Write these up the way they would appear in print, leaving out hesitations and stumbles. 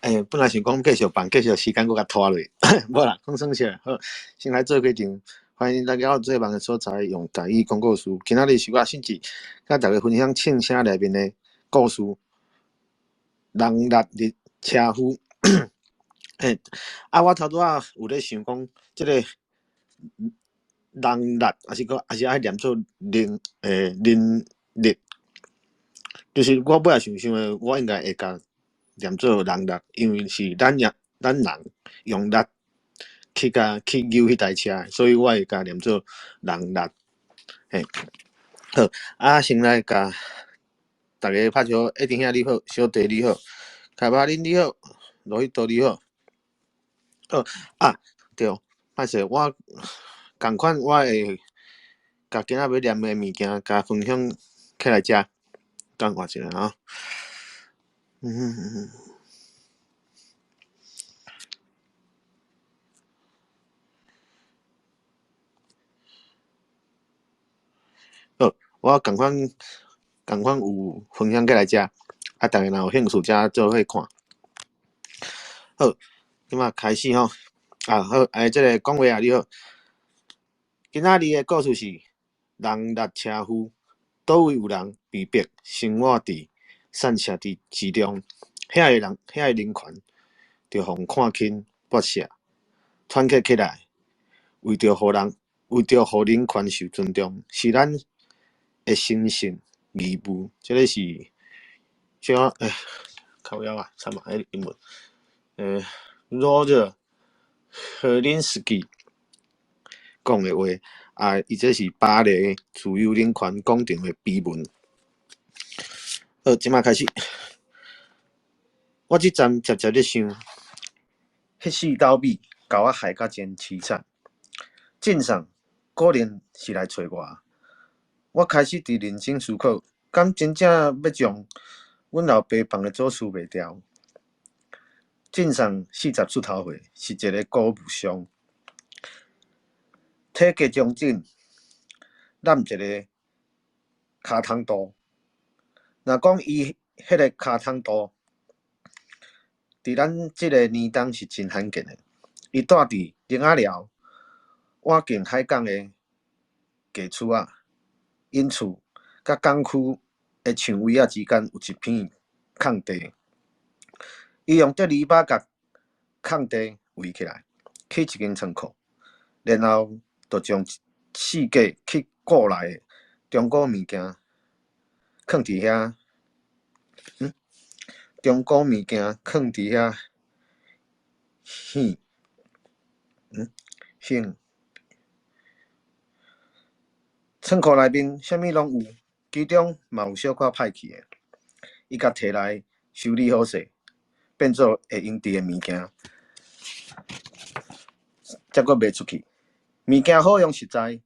欸，本來想講繼續放，繼續時間閣共拖落，無啦，講耍笑。好，先來做開場，歡迎大家到做夢的所在，用台語講故事。今仔日是我信志，佮大家分享聖聲內面的故事。人力的車夫。欸，啊，我頭拄仔有咧想講，這個人力，抑是講，抑是愛念做人欸人力，就是我尾仔想想的，我應該會共念做人力，因為是咱也咱人用力去共去扭彼台車，所以我會共念做人力。嘿，好，啊，先來共大家拍招呼，一定兄你好，小弟你好，卡巴琳你好，羅彼多你好。好啊，對，歹勢，我仝款我會共今仔欲念的物件，共分享起來遮，等我一下啊。好，我仝款仝款有分享起來遮，啊，大家若有興趣，才做伙看。好，這馬開始吼。啊好，欸，這个講話啊，你好。今仔日的故事是人力車夫，佗位有人被迫生活佇散赤佇之中，遐个人，遐个人權，著予看輕剝削，團結起來，為著予人，為著予人權受尊重，是咱的神聖義務。這个是，這個欸，靠腰啊，慘啊，彼个英文，欸，羅熱荷林斯基講的話，啊，伊這是巴黎自由人權廣場的碑文。好，這馬開始。我這陣常常咧想，彼四斗米共我害甲真凄慘。鎮上果然是來揣我。我開始佇認真思考，敢真正欲將阮老爸放咧祖厝賣掉？鎮上40出頭歲，是一个古物商，體格中等，攬一个跤筒肚。若講伊彼个跤筒肚，佇咱這个年冬是真罕見的。伊住佇苓仔寮倚近海港的低厝仔，𪜶厝佮港區的樹圍仔之間有一片空地。伊用竹籬笆共空地圍起來，起一間倉庫，然後就將四界去僱來的中古物件囥佇遐，中古物件囥佇遐，興倉庫內面啥物攏有，其中嘛有小可歹去的，伊共提來修理好勢，變做會用佇的物件，才閣賣出去。物件好用實在，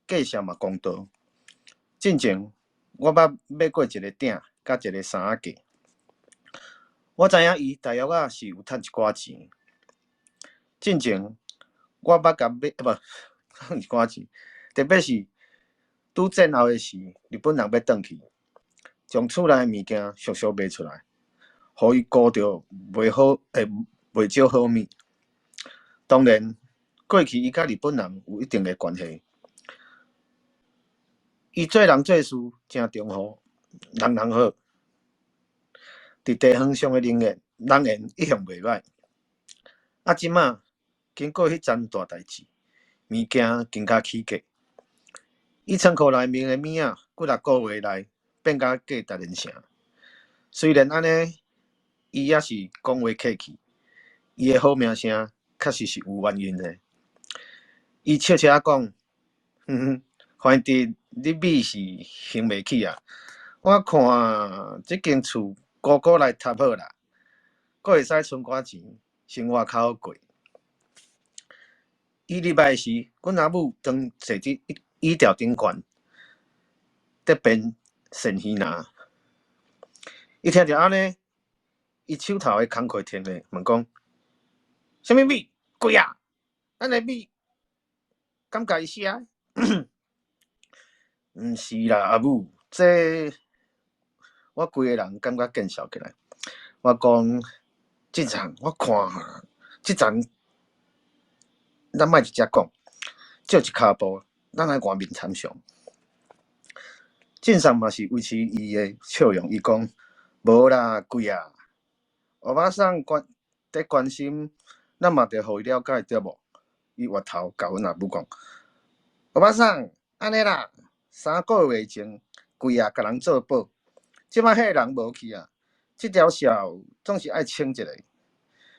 價數嘛公道。進前我捌買過一个鼎佮一个衫仔架，我知影伊大約仔是有趁一寡錢。進前我捌共買，無趁一寡錢，特別是拄戰後的時，日本人欲轉去，將厝內的物件俗俗賣出來，予伊顧著袂好，欸，袂少好物。當然，過去伊佮日本人有一定的關係。伊做人做事誠忠厚，人人好。佇地方上的人緣，人緣一向袂䆀。啊，這馬經過彼欉大代誌，物件更較起價。伊倉庫內面的物仔，幾若個月內變甲價值連城。雖然按呢，伊也是講話客氣，伊的好名聲確實是有原因的。伊笑笑仔講：哼哼，反正你米是還袂起啊！我看這間厝姑姑來貼好啦，閣會使存寡錢，生活較好過。伊入來時，阮阿母正坐佇椅條頂懸，咧編鱔魚籃。伊聽著按呢，伊手頭的工課停咧，問講：啥物米貴啊？咱的米敢共伊寫？毋是啦，阿母，這我規个人感覺見笑起來。我講，正常，我看這層咱莫直接講，借一跤步，咱來外面參詳。正常嘛是維持伊的笑容，伊講無啦，貴啊，歐巴桑關佇關心，咱嘛著予伊了解對無？伊回頭共阮阿母講，歐巴桑，按呢啦，3個月前，貴啊共人做保，這擺彼个人無去啊，這條數總是愛清一下。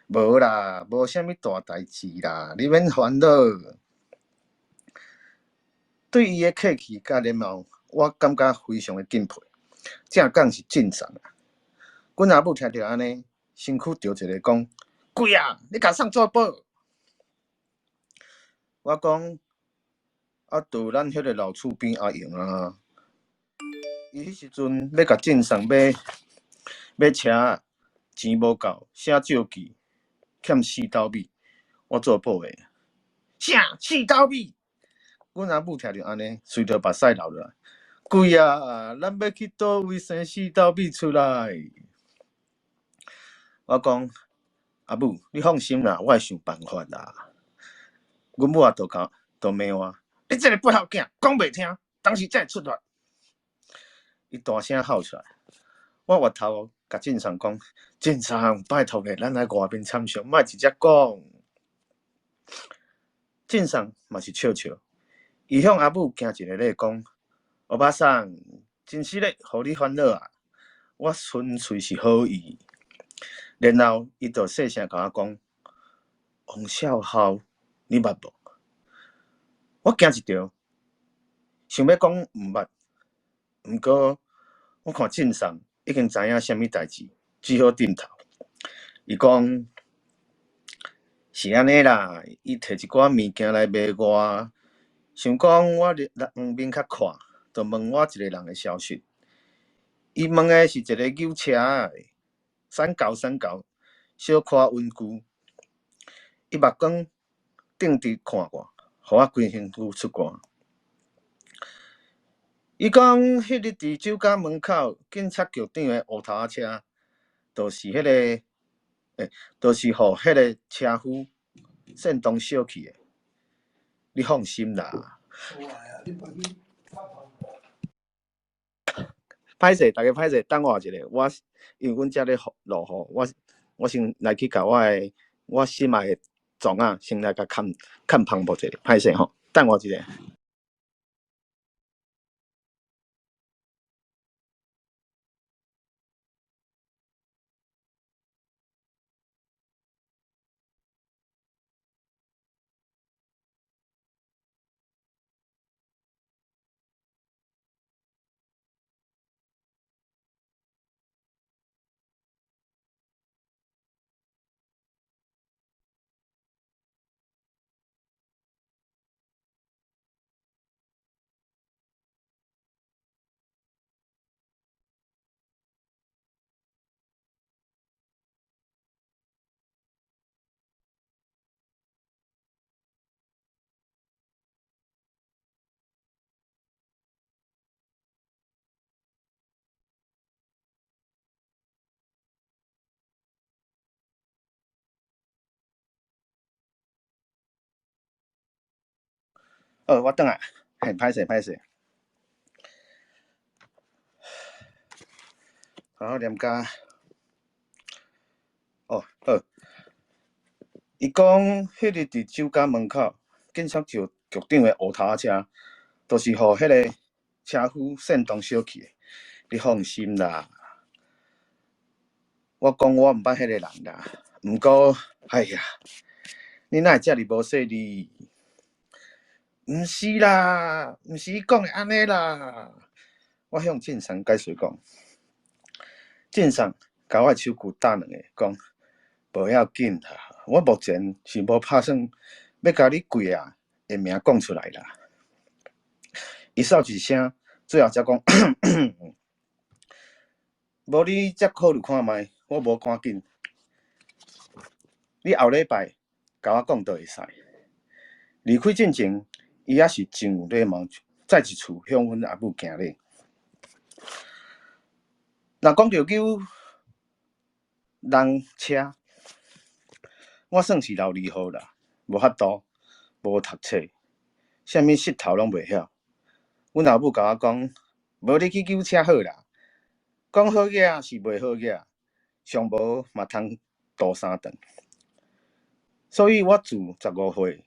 無啦，無啥物大代誌啦，你免煩惱。對伊的客氣佮禮貌，我感覺非常的敬佩。正講是正常啊。阮阿母聽著按呢，身軀著一下講：貴啊，你共啥做保？我講啊，就咱彼个老厝邊阿榮啊，伊彼時陣欲共鎮上買買車，錢無夠，寫借記，欠四斗米，我做保的。啥？四斗米？阮阿母聽著按呢，隨著目屎流落來。貴啊，咱欲去佗位生四斗米出來？我講阿母，你放心啦，我會想辦法啦。阮母也就共就罵我，你這個不孝囝，講袂聽，當時才會出來。伊大聲吼出來，我回頭共鎮上講，鎮上拜託咧，咱來外面參詳，莫直接講。鎮上嘛是笑笑，伊向阿母行一个禮講，歐巴桑，真實咧，予你煩惱啊！我純粹是好意。然後伊就細聲共我講，王少豪，你捌無？我驚一著，想欲講毋捌，毋過我看鎮上已經知影啥物代誌，只好點頭。伊講是按呢啦，伊提一寡物件來賣我，想講我人面較闊，就問我一个人的消息。伊問的是一个扭車的，三九三九，小可溫具。伊目光定直看我，予我規身軀出汗。伊講，彼日佇酒家門口，警察局長的烏頭仔車，就是彼个，就是予彼个車夫煽動燒去的。你放心啦。歹勢，逐家歹勢，等我一下，我因為阮遮咧落雨，我先來去共我的我心愛的創仔先來共崁崁帆布一下，歹勢吼，等我一下。好，我轉來，嘿，歹勢歹勢。好，念甲，哦，好。伊講，彼日佇酒家門口，警察局局長的烏頭仔車，就是予彼个車夫煽動燒去的。你放心啦，我講我毋捌彼個人啦，毋過，哎呀，你哪會遮爾無細膩？毋是啦，毋是伊講的按呢啦。我向鎮上解釋講，鎮上共我的手衢打兩下，講無要緊啦，我目前是無拍算欲共你貴仔的名講出來啦。伊嗽一聲，最後才講，無你才考慮看覓，我無趕緊。你後禮拜共我講就會使。離開進前，伊猶是真有禮貌，再一次向阮阿母行禮。若講著扭人車，我算是老二號啦，無法度，無讀冊，啥物穡頭攏袂曉。阮老母共我講，無你去搝車好啦。講好額是袂好額，上無嘛通度三頓。所以我自15歲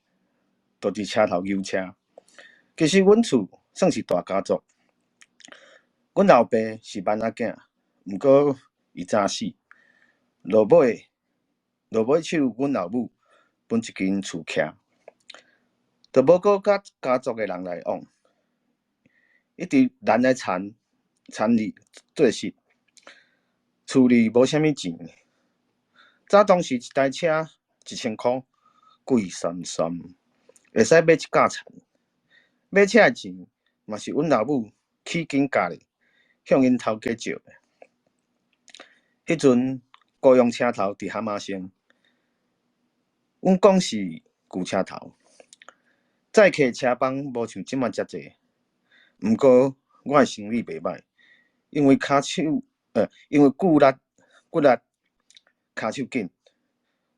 就佇車頭搝車。其實阮厝算是大家族，阮老爸是萬仔囝，毋過伊早死，落尾手阮老母分一間厝徛，就無閣佮家族的人來往，一直難來田田裡做事，厝裡無啥物錢。早當時一台車1000箍，貴參參，會使買一架田。買車的錢嘛是阮老母起緊家咧，向𪜶頭家借的。彼陣高雄車頭佇哈瑪星，阮講是舊車頭，載客車班無像這馬遮濟。毋過我的生理袂䆀，因為骨力、跤手緊，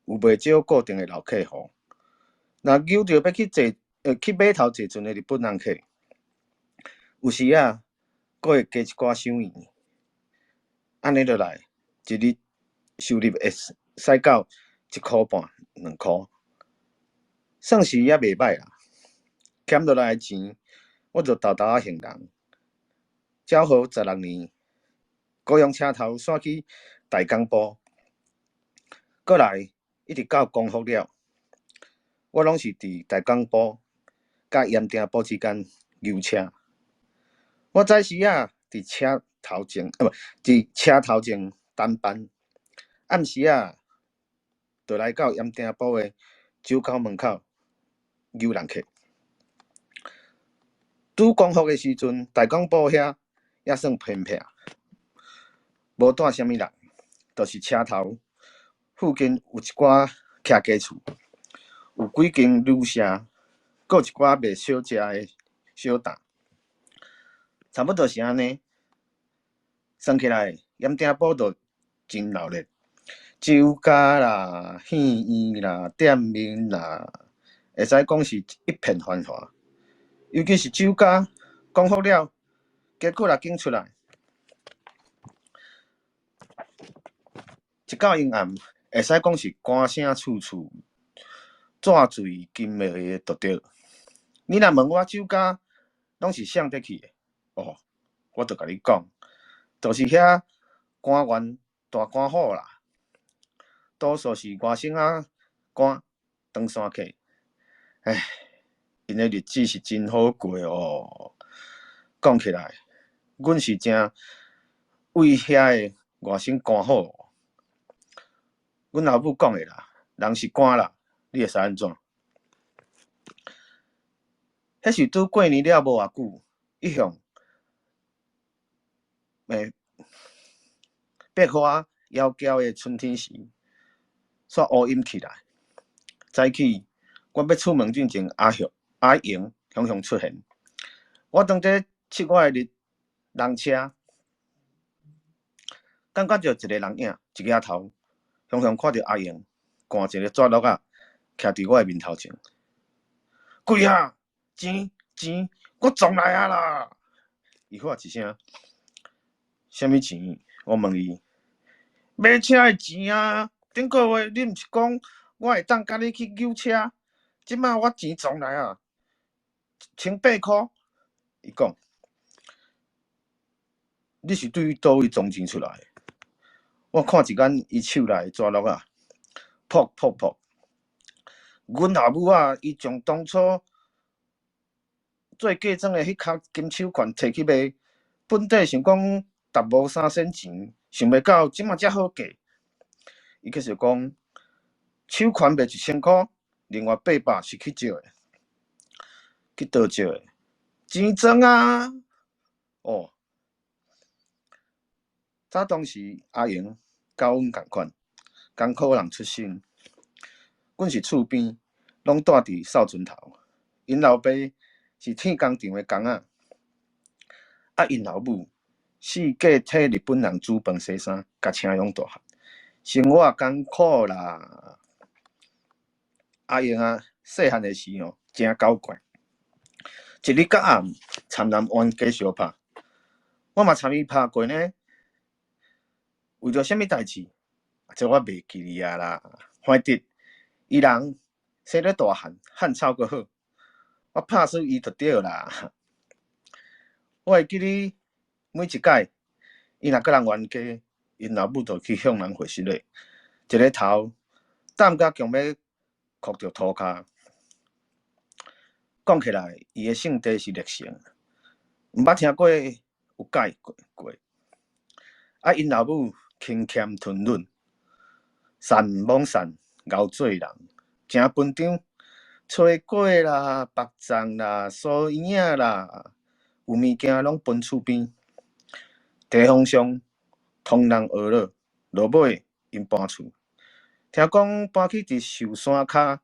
有袂少固定的老客戶。若搝著欲去碼頭坐船的日本人客，有時仔閣會加一寡賞錢。按呢落來，一日收入會使到1箍半、2箍，算是也袂䆀啦。儉落來的錢，我就沓沓仔還人。昭和16年，高雄車頭徙去大港埔，過來一直到光復了，我攏是佇大港埔佮鹽埕埔之間搝車。我早時仔佇車頭前，啊無，佇車頭前等班，暗時仔就來到鹽埕埔的酒窖門口搝人客。拄光復的時陣，大港埔遐也算偏僻，無蹛啥物人，就是車頭附近有一寡徛家厝，有幾間旅社，閣有一寡賣小食的小檔，差不多是按呢。算起來，鹽埕埔就真鬧熱，酒家啦、戲院啦、店面啦，會使講是一片繁華。尤其是酒家，光復了，加閣來景出來。一到陰暗，會使講是歌聲處處，紙醉金迷的就對。你若問我酒家攏是啥佇去的？哦，我就共你講，就是遐官員大官府啦，多數是外省仔官登山客。唉，𪜶的日子是真好過哦。講起來，阮是誠為遐个外省官好。阮老母講的啦，人是官啦，你會使按怎？彼是拄過年了無偌久，一向百花妖嬌的春天時，煞烏陰起來。早起，我欲出門進前，阿榮雄雄出現。我當佇拭我的日人車，感覺著一个人影，一舉頭，雄雄看著阿榮，攑一个紙碌仔，徛佇我的面頭前。鬼啊！錢錢，我撞來啊啦！伊喊一聲，啥物錢？我問伊，買車的錢啊！頂個月你毋是講我會當佮你去搝車？這擺我錢撞來啊，1800箍。伊講，你是對佗位裝錢出來的？我看一眼伊手內的紙碌仔，噗噗噗！阮老母仔，伊將當初做嫁妝的彼跤金手環提去賣，本底想講值無三仙錢，想袂到這馬遮好價。伊繼續講，手環賣1000箍，另外800是去借的，去倒借的，錢裝啊！哦，早當時阿榮佮阮仝款，艱苦人出身，阮是厝邊，攏蹛佇掃船頭。𪜶老爸是鐵工廠的工仔，啊，𪜶老母四界替日本人煮飯洗衫，共請養大漢，生活艱苦啦。阿英啊，細漢的時吼，誠狡怪。一日到暗，參人冤家相拍，我嘛參伊拍過呢。為著啥物代誌？這我袂記得啊啦。反正伊人生咧大漢，漢草閣好，我拍輸伊就對啦。我會記得每一擺，伊若佮人冤家，𪜶老母就去向人回失禮，一个頭澹甲強欲磕著塗跤。講起來，伊的性地是烈性，毋捌聽過有改過。啊，𪜶老母勤儉吞忍，善罔善，𠢕做人，誠分張，炊粿啦、縛粽啦、酥圓仔啦，有物件攏分厝邊。地方上通人學落，落尾𪜶搬厝，聽講搬去佇壽山跤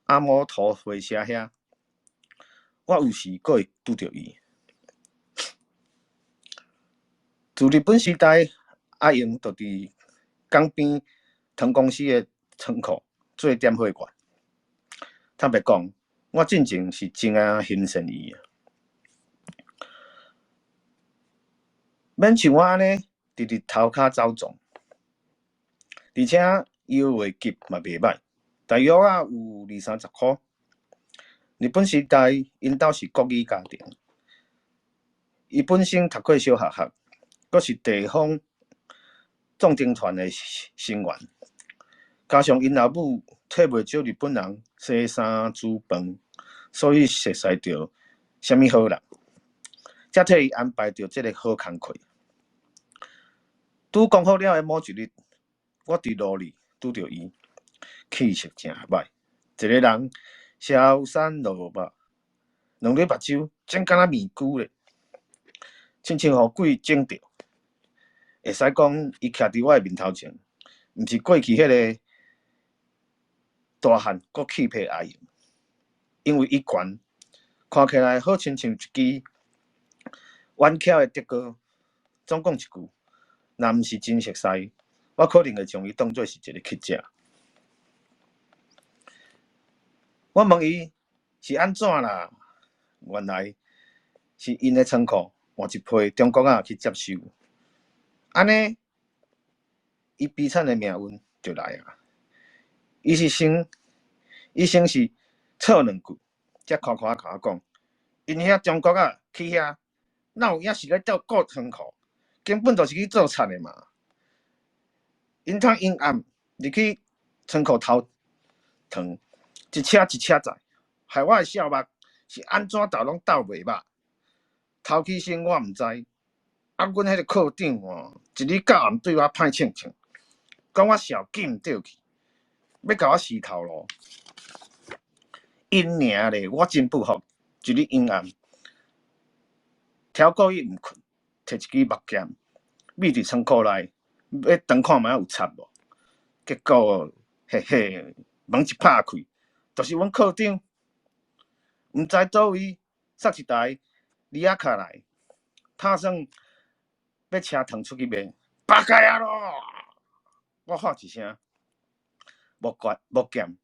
阿摩塗會社遐。我有時閣會拄著伊。自日本時代，阿英就佇港邊糖公司的倉庫做點貨員。坦白講，我進前是真仔欣羨伊。免像我按呢，直直頭跤走撞，而且伊的月給嘛袂䆀，大約仔有二三十箍。日本時代，𪜶兜是國語家庭，伊本身讀過小學學，閣是地方壯丁團的成員，加上𪜶老母替袂少日本人洗衫煮飯，所以熟似著啥物好人，才替伊安排著這个好工課。拄講好了的某一日，我佇路裡拄著伊，氣色誠䆀，一个人消瘦落肉，兩粒目睭腫敢若麵龜咧，親像予鬼腫著。會使講，伊徛佇我的面頭前，毋是過去彼个大漢閣氣魄阿英，因為伊懸，看起來好親像一支頑巧的竹篙。總講一句，若毋是真熟似，我可能會將伊當做是一个乞者。我問伊是按怎啦？原來是𪜶的倉庫換一批中國仔去接收，按呢，伊悲慘的命運就來啊！伊先是剉兩句，才看看共我講，𪜶遐中國仔去遐，哪有影是咧做顧倉庫？根本就是去做賊的嘛！𪜶通陰暗入去倉庫偷糖。一車一車載，害我的痟目是按怎鬥攏鬥袂飽。頭起先我毋知，啊，阮彼个課長哦，一日到暗對我歹銃銃，講我數緊著去，欲共我撕頭路。𪜶爾咧，我真不服。一日陰暗，超故意毋睏，提一支木劍，覕佇倉庫內，欲當看覓有賊無？結果，嘿嘿，門一拍開，就是阮課長，毋知佗位捒一台李亞卡來，拍算欲車糖出去賣，八戒啊囉！我喊一聲，木棍木劍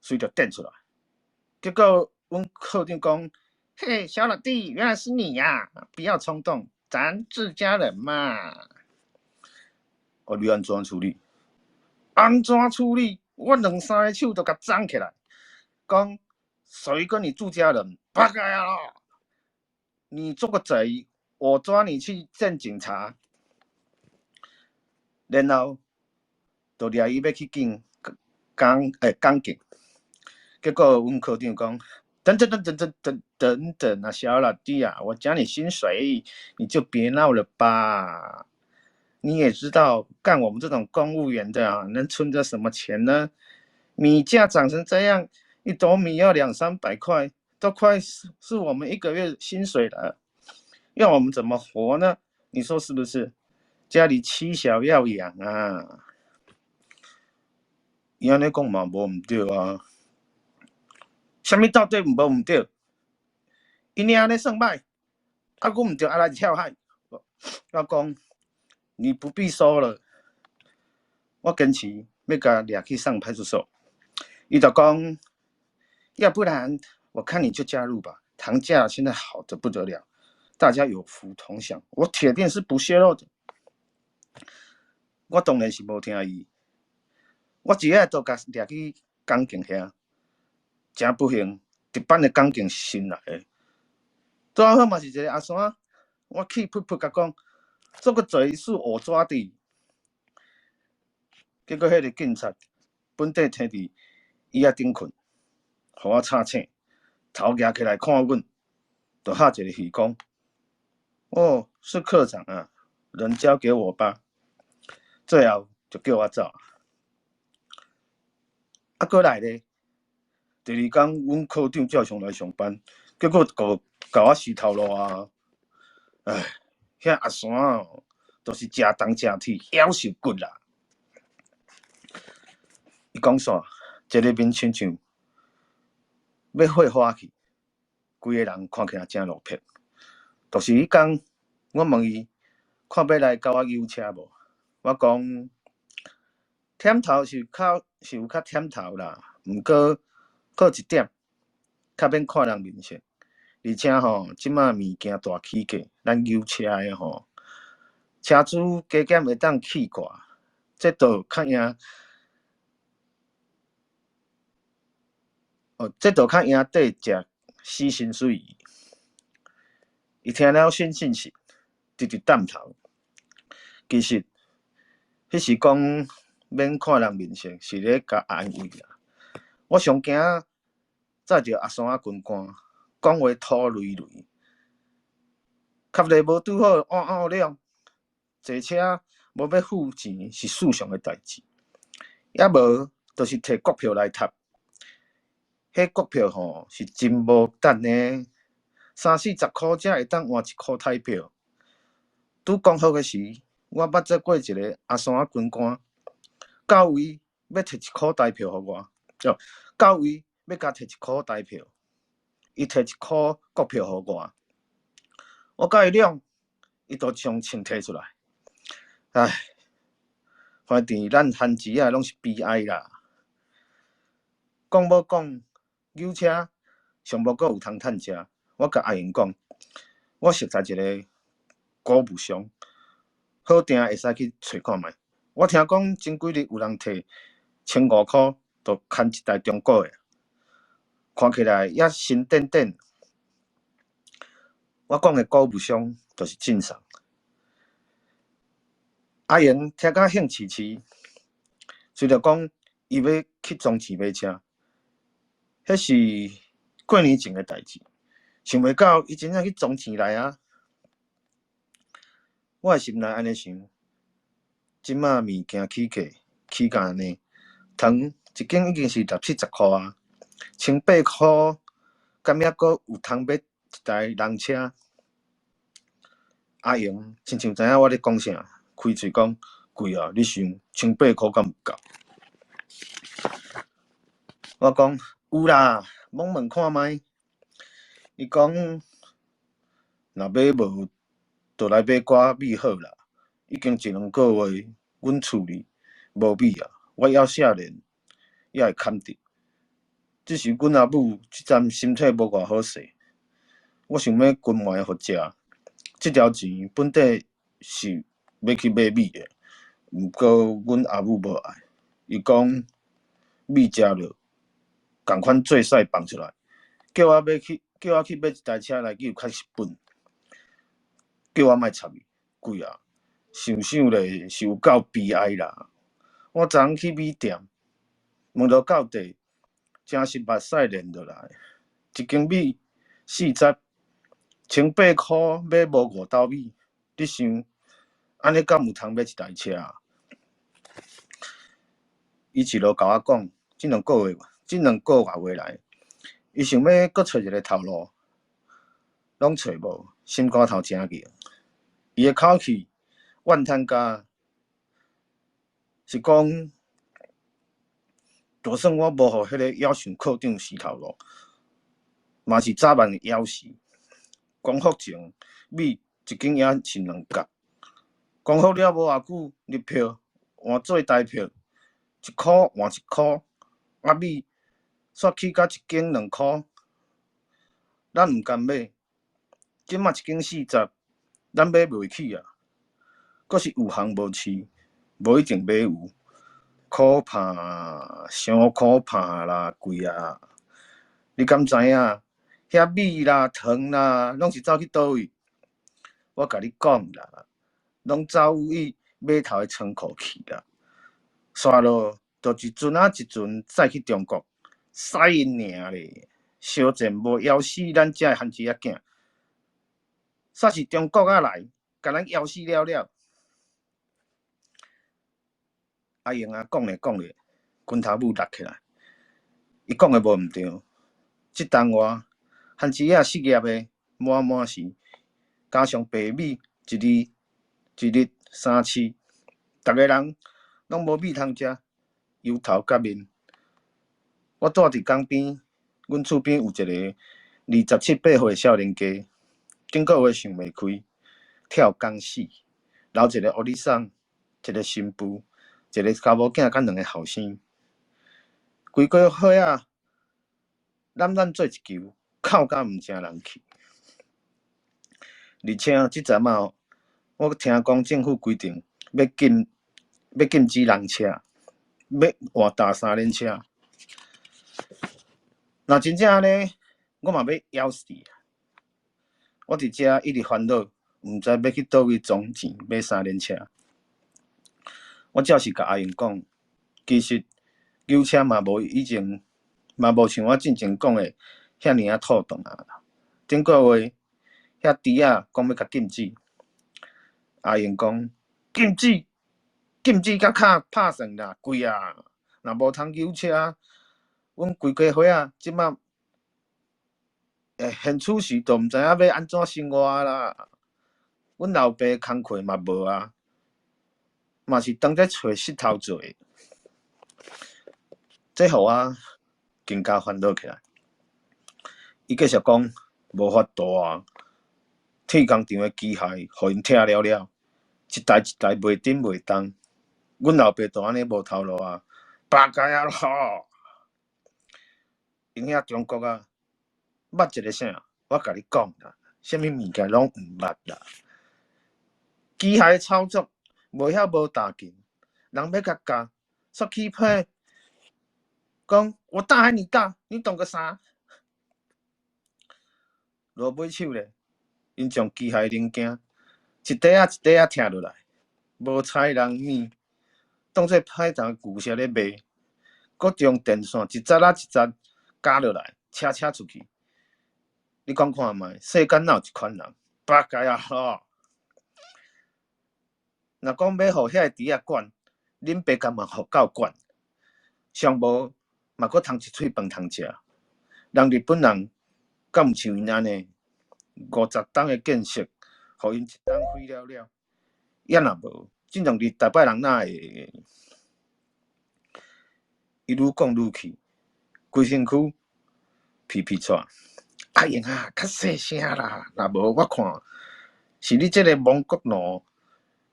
隨著擲出來，結果阮課長講：嘿，小老弟，原來是你呀！不要衝動，咱自家人嘛。哦，你按怎處理？按怎處理？我兩三个手都共摠起來，講誰跟你自家人？八戒啊！你做個賊，我抓你去見警察。然後就掠伊欲去見港警。結果阮科長講：等等等等等等等等啊，小老弟啊，我加你薪水，你就別鬧了吧。你也知道，幹我們這種公務員的啊，能存著什麼錢呢？米價漲成這樣，一斗米要兩三百塊，都快是我們一個月薪水了，要我們怎麼活呢？你說是不是？家裡妻小要養啊。伊按呢講嘛，無毋對啊。啥物到底無毋對？𪜶爾按呢算䆀，啊，阮毋著愛來跳海。我講，你不必說了，我堅持欲共掠去送派出所。伊就講，要不然我看你就加入吧，糖價現在好得不得了，大家有福同享，我鐵定是不泄露的。我當然是無聽伊，我一下就共掠去港警遐，誠不幸，值班的港警是新來的，拄仔好嘛是一个阿山，我氣噗噗共講，這個賊是我抓的。結果彼个警察本底佇佇椅仔頂睏，予我吵醒，頭蜈起來看阮，就哈一个氣講：哦，是課長啊，人交給我吧。最後就叫我走。啊，閣來咧，第二工阮科長照常來上班，結果共共我死頭路啊！唉，遐阿山哦，就是食銅食鐵，夭壽骨啦。伊講煞，一个面親像欲火化去，規个人看起來誠落魄。就是彼工，我問伊，看欲來共我搝車無？我講，忝頭是較是有較忝頭啦，毋過好一點，較免看人面色。而且吼，這馬物件大起價，咱搝車的吼，車資加減會當去掛，這倒較贏。哦，這倒較贏綴食死薪水。伊聽了信信實，直直點頭。其實，彼時講免看人面色，是咧共安慰啦。我上驚載著阿山仔軍官，講話吐雷雷，較禮無拄好按按兩，坐車無欲付錢是世常的代誌，抑無就是提國票來貼。彼國票吼是真無值呢，三四十箍才會當換一箍台票。拄講好个時，我捌載過一个阿山仔軍官，到位欲提一箍台票予我，哦，到位欲共提一箍台票，伊提一箍國票予我，我共伊兩，伊就將錢提出來。唉，反正咱番薯仔攏是悲哀啦。講無講，搝車上無閣有通趁食。我共阿英講，我熟似一个古物商，好定會使去揣看覓。我聽講前幾日有人提1500箍就牽一台中古的，看起來猶新顛顛。我講的古物商就是晉送。阿英聽甲興起起，隨著講伊欲去裝錢買車，彼是過年前的代誌，想袂到伊真正去裝錢來啊！我的心內按呢想，這馬物件起價起甲按呢，糖一斤已經是六七十箍啊，1800箍，敢猶閣有通買一台人車？阿英親像知影我咧講啥，開喙講貴啊！你想1800箍敢有夠？我講有啦，罔問看覓。伊講若買無，就來買寡米好啦。已經一兩個月，阮厝裡無米啊，我猶少年，猶會堪得。只是阮阿母這陣身體無偌好勢，我想欲分糜予食。這條錢本底是欲去買米的，毋過阮阿母無愛，伊講米食落，仝款做屎放出來，叫我去買一台車來搝較實本，叫我莫插伊，貴啊！想想咧是有夠悲哀啦！我昨昏去米店，問落到底，真是目屎連落來。一斤米40，1800箍買無5斗米，你想，按呢敢有通買一台車？伊一路共我講，這兩個月話來，伊想欲閣揣一个頭路，攏揣無，心肝頭誠硬。伊的口氣怨嘆甲是講，就算我無予彼个夭壽科長死頭路，嘛是早晚會枵死。光復前，米一斤猶是2角。光復了無偌久，入票換做台票，一箍換一箍，啊米煞起到一斤2箍，咱毋甘买。這馬一斤40，咱買袂起啊！閣是有行無市，無一定買有。苦拍，傷苦拍啦，貴啊！你敢知影？遐米啦、糖啦，攏是走去佗位？我共你講啦，攏走去碼頭的倉庫去啦。煞落就一船仔一船載去中國，使𪜶爾咧。相戰無枵死咱遮的番薯仔囝，煞是中國仔來，共咱枵死了了。阿英仔講咧講咧，拳頭母搦起來，伊講的無毋對。這冬外，番薯仔失業的滿滿是，加上白米一日一日三市，逐个人攏無米通食，憂頭結面。我住佇江邊，阮厝邊有一个27、8歲的少年家，頂個月想袂開，跳江死，留一个予你送，一个新婦，一个查某囝，佮兩个後生，規家伙仔攬攬做一球，哭甲毋成人去。而且這陣仔，我聽講政府規定欲禁止人車，欲換踏三輪車。若真正按呢，我嘛欲枵死啊！我佇遮一直煩惱，毋知欲去佗位裝錢買三輪車。我照實共阿英講，其實牛車嘛無以前，嘛無像我進前講的遐爾仔妥當啊。頂個月遐豬仔講欲共禁止，阿英講禁止，禁止甲敲拍算啦，貴啊！若無通牛車，阮規家伙仔這馬現此時就毋知影欲按怎生活啦。阮老爸工課嘛無啊，嘛是當作揣穡頭做的，這予我更加煩惱起來。伊繼續講無法度啊，鐵工廠的機械予𪜶拆了了，一台一台袂振袂動，阮老爸就按呢無頭路啊，罷該啊咯！𪜶遐中國仔，捌一个啥？我共你講啦，啥物物件攏毋捌啦。機械操作無曉無大勁，人欲共教，煞起批講我大還你大，你懂個啥？落尾手咧，𪜶將機械零件一塊仔一塊仔拆落來，無採人物，當做歹人舊式咧賣，閣將電線一節仔一節絞落來，車車出去。你講看覓，世間哪有這款人？罷該啊咯！若講欲予遐个豬仔管，恁爸敢嘛予狗管？上無嘛閣通一喙飯通食。人日本人敢毋像𪜶按呢？50冬的建設，予𪜶一冬毀了了。抑若無，這兩日逐擺人哪會？伊愈講愈氣，規身軀皮皮掣。阿英啊，較細聲啦，若無我看是你這个亡國奴，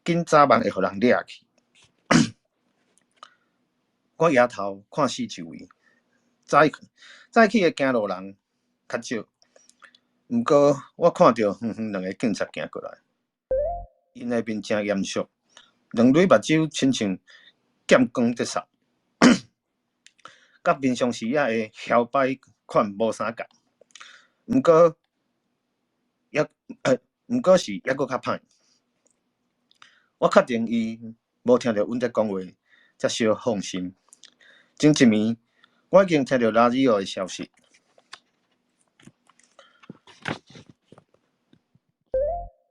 緊早晚會予人掠去。我抬頭看四周圍，早早起的行路人較少，毋過我看著遠遠兩个警察行過來，𪜶的面誠嚴肅，兩蕊目睭親像劍光佇掃，佮平常時仔的囂擺款無相仝，毋過是猶閣較歹。我確定伊無聽著阮佇講話，才小放心。前一暝，我已經聽著拉里奧的消息。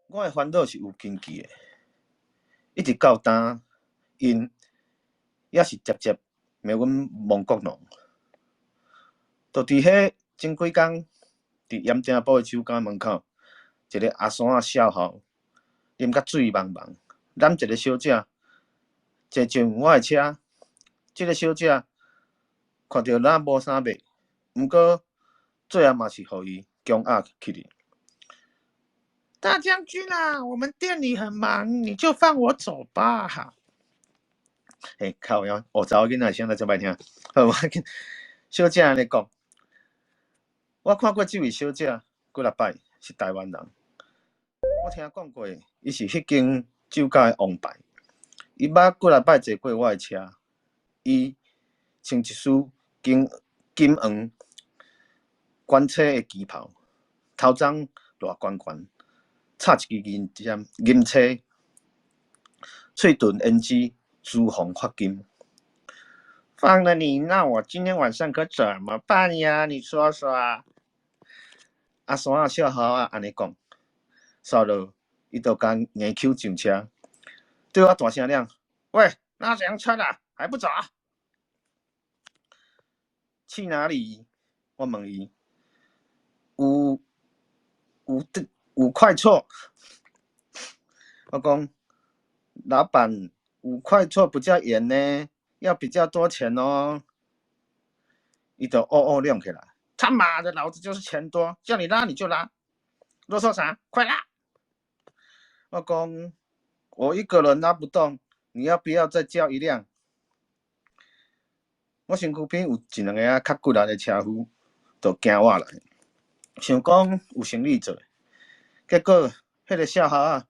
我的煩惱是有根據的，一直到今，𪜶猶是捷捷罵阮亡國奴。就佇彼前幾工，佇鹽埕埔的酒家門口，一个阿山仔少校，啉甲醉茫茫，攬一个小姐坐上我的車。這个小姐看著咱無啥賣，毋過最後嘛是予伊強壓去哩。大將軍啊，我們店裡很忙，你就放我走吧。嘿，靠腰，哦，查某囡仔聲來這歹聽。好，我緊。小姐按呢講，我看過這位小姐幾若擺，是台灣人。我聽講過，伊是彼間酒窖的王牌。伊捌幾若擺坐過我的車。伊穿一身金金黃官車的旗袍，頭鬃偌懸懸，插一支銀針銀叉，喙唇胭脂，珠紅髮金。放了你，那我今天晚上可怎麼辦呀？你說說。阿山仔笑猴仔按呢講，煞落伊就共硬搝上車，對我大聲嚷：喂，拉洋車的還不走？去哪裡？我問伊。五五五塊厝。我講，老闆，五塊厝比較遠呢，要比較多錢哦。伊就嗷嗷亮起來，他媽的，老子就是錢多，叫你拉你就拉，囉嗦啥？快拉！我講，我一個人拉不動，你要不要再叫一輛？我身軀邊有一兩个較骨力的車夫，就行我來，想講有生意做，結果彼个笑猴仔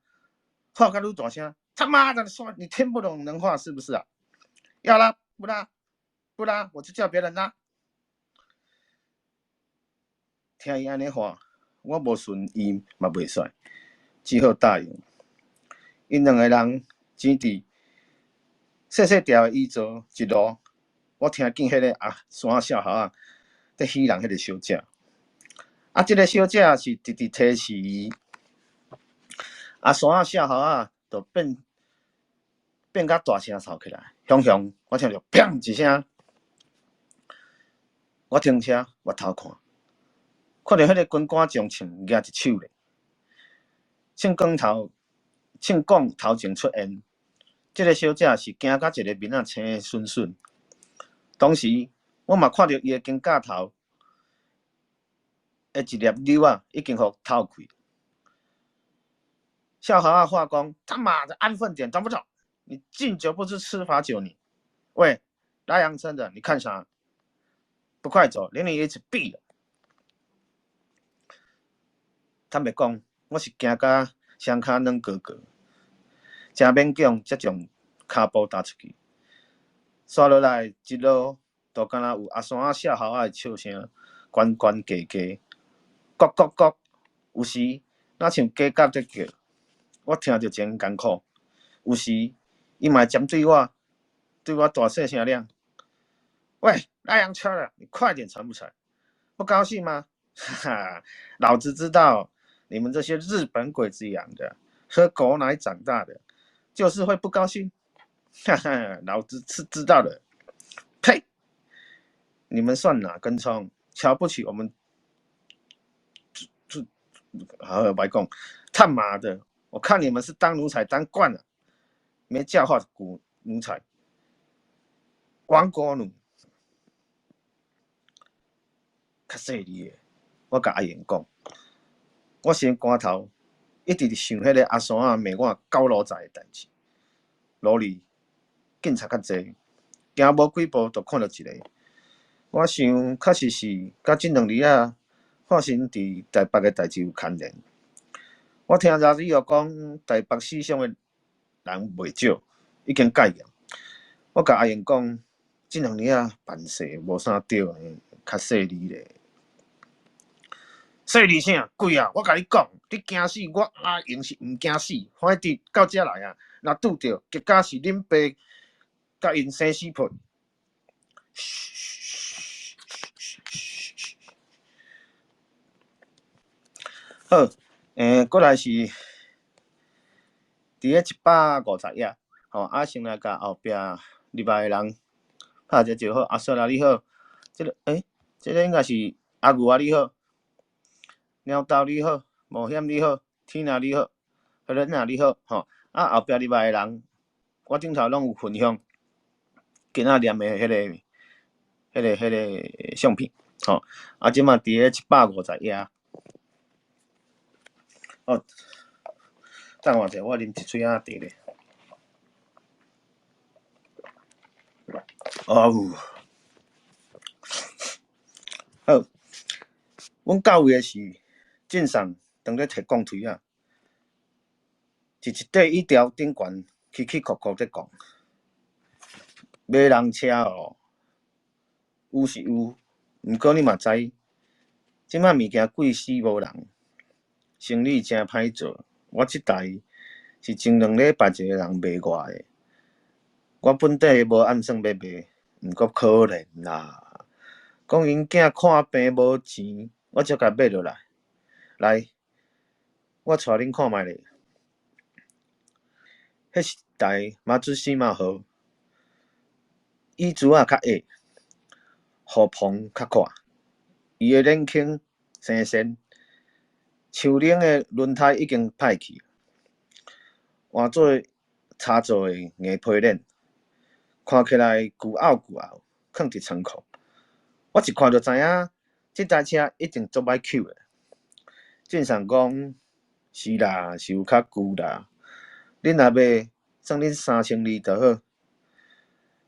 喊甲愈大聲，他媽的，說你聽不懂人話是不是啊？要拉不拉？不拉我就叫別人拉。聽伊按呢喊，我無順伊嘛袂使，只好答應。𪜶兩个人擠佇細細條的椅座一路，我聽見彼个阿山仔笑猴仔佇戲弄彼个小姐。啊，這个小姐是直直提示伊。阿山仔笑猴仔就變變甲大聲吵起來，雄雄，我聽著砰一聲，我停車，回頭看，看著彼个軍官將槍舉一手咧，銃管頭銃管頭前出現，這个小姐是驚甲一个面仔青恂恂。當時我嘛看著伊的肩胛頭的一粒紐仔已經予偷開。笑猴仔話講：他媽的，安分點，懂不懂？你敬酒不吃吃罰酒，你。喂，拉洋車的，你看啥？不快走，連你一起斃了。坦白講，我是驚甲雙跤軟糊糊，誠勉強才將跤步踏出去。煞落來一路，都敢若有阿山仔笑猴仔的笑聲，懸懸低低，咕咕咕，有時若像雞鴨佇叫，我聽著真艱苦。有時伊嘛會針對我，對我大細聲嚷：喂，拉洋車的，你快點成不成？不高興嗎？哈哈，老子知道你們這些日本鬼子養的，喝狗奶長大的，就是會不高興。哈哈，老子是知道的。呸！你們算哪根蔥？瞧不起我們？這好，白講，他媽的！我看你們是當奴才當慣了，沒教化的古奴才，亡國奴。較細膩的，我共阿英講，我心肝頭一直佇想彼个阿山仔罵我狗奴才的代誌。路裡警察較濟，行無幾步就看著一个。我想確實是佮這兩日仔發生佇台北的代誌有牽連。我聽拉里奧講，台北死傷的人袂少，已經戒嚴。我共阿英講，這兩日仔辦事無啥對呢，較細膩咧。細膩啥？鬼啊！我共你講，你驚死，我阿英是毋驚死。反正到遮來啊，若拄著，結果是恁爸共𪜶生死簿。好，過來是佇咧150頁，吼，啊，先來共後壁入來的人拍一個招呼，阿雪啊，你好，這个，這个應該是阿牛啊，你好，貓豆你好，冒險你好，天啊你好，何人啊你好，吼，啊，後壁入來的人，我頂頭攏有分享今仔念的彼个相片，吼，啊，這馬佇咧150頁。哦，等我一下，我啉一喙仔茶咧。哦。阮到位的時，鎮上當咧提鋼槌仔，佇一塊椅條頂懸起起伏伏咧講。買人車哦，有是有，毋過你嘛知，這擺物件貴死無人，生理誠歹做。我這台是前兩禮拜一個人賣我的，我本底無按算欲賣，毋過可憐啦，講𪜶囝看病無錢，我才共買落來。來，我帶恁看覓咧。彼是一台馬自西馬號，椅子仔較矮，雨棚較闊，伊的引擎生鉎，樹輪的輪胎已經歹去，換做柴做的硬皮鏈，看起來舊漚舊漚，囥佇倉庫。我一看就知影，這台車一定足歹搝的。鎮上講，是啦，是有較舊啦。恁若買，算恁3200就好。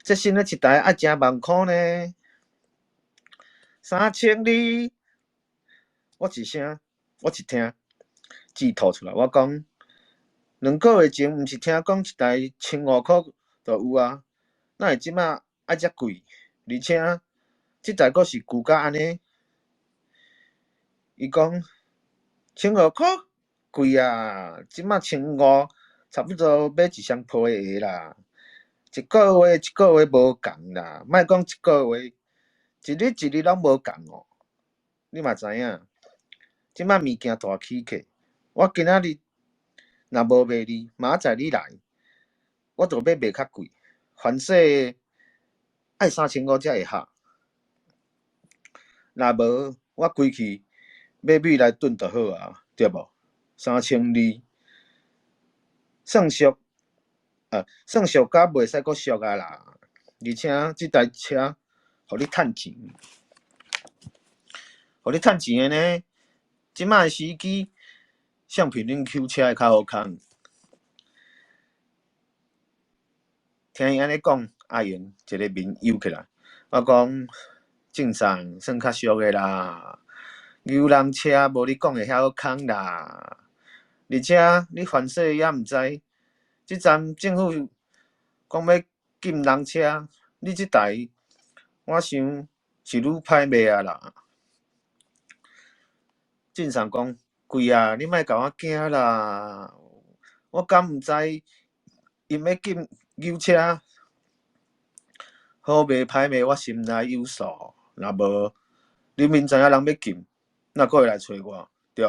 這新的一台愛成萬箍呢，3200。我一聲，我一聽，舌吐出來。我講，兩個月前毋是聽講一台1500箍就有啊，哪會這馬愛遮貴？而且這台閣是舊甲按呢。伊講千五箍貴啊，這馬千五差不多買一雙皮鞋啦。一個月一個月無仝啦，莫講一個月，一日一日攏無仝哦。你嘛知影，這馬物件大起價，我今仔日若無賣你，明仔載你來，我就欲賣較貴，凡勢愛3500才會合。若無，我規氣買米來燉就好啊，對無？3200，算俗，算俗甲袂使閣俗啊啦。而且這台車予你趁錢，予你趁錢的呢。這擺的司機，相比恁搝車會較好康。聽伊按呢講，阿榮一个面憂起來。我講，正常算較俗的啦，牛郎車無你講的遐好康啦。而且你凡勢猶毋知，這陣政府講欲禁人車，你這台我想是愈歹賣啊啦。鎮上講，貴啊，你莫共我驚啦，我敢毋知𪜶欲禁牛車，好賣歹賣我心內有數。若無，明明知影人欲禁，哪閣會來揣我？對？